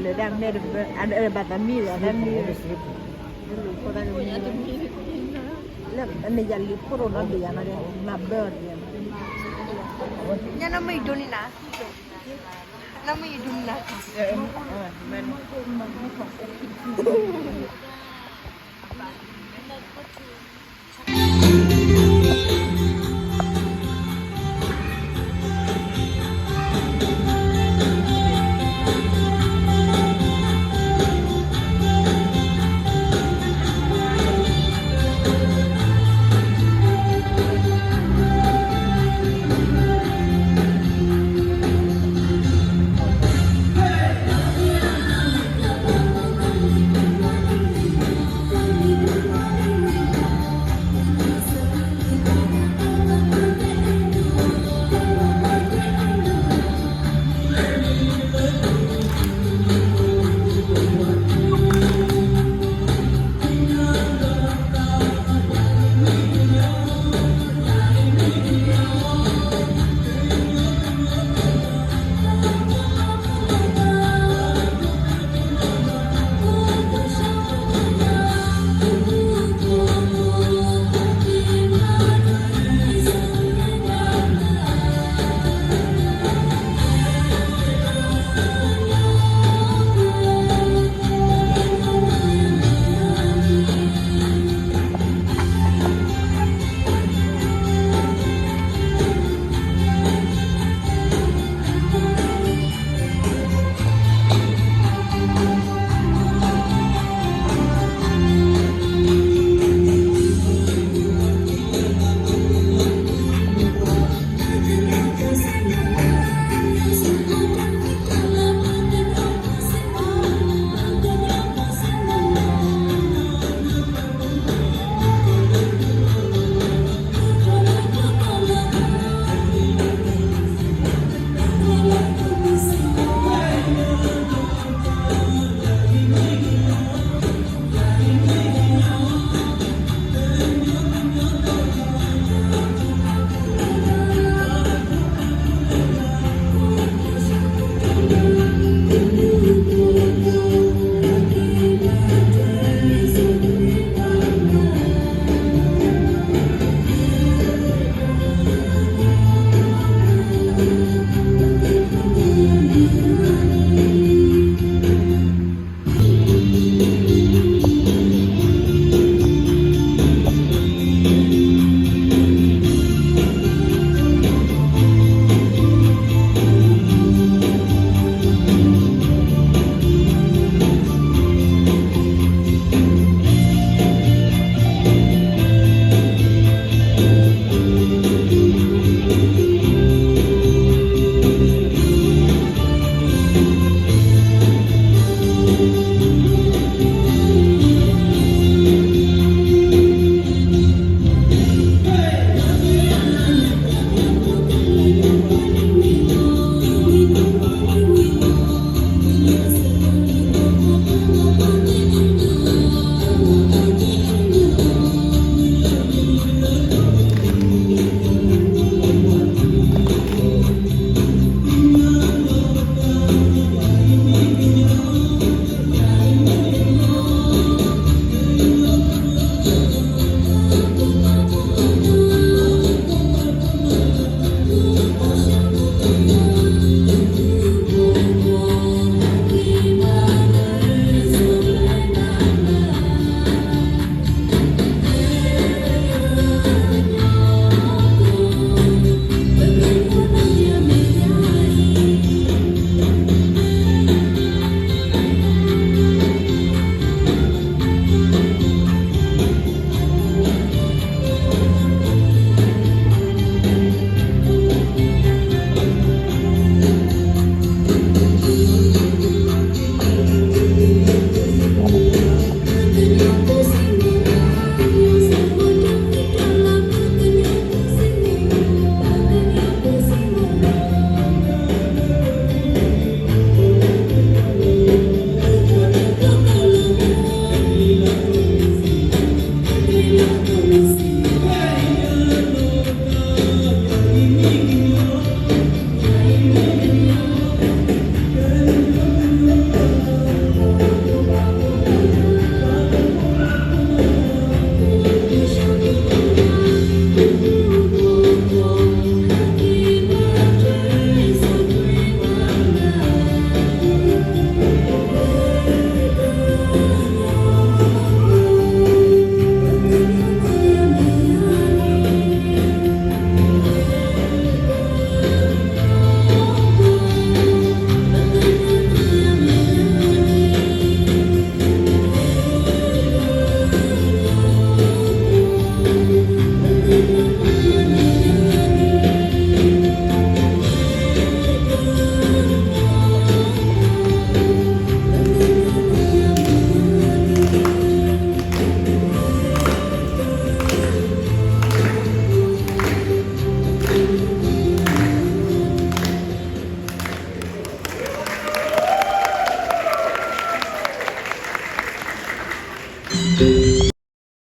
လၢဒၣ်မဲာ်တဘၣ်, အဘၣ်သးမံဒီး အတၢ်မံ, လၢ မ့ၢ်ယၤလံၤဖိတအိၣ်နီတဘ့ၣ်ယၤနီၤ, မၤဘၢအီၤတဘ့ၣ်, ညါနီၢ်မုၢ်အံၤဒိးန့ၢ်နၤ, နီၢ်မုၢ်အံၤဒိးန့ၢ်နၤ.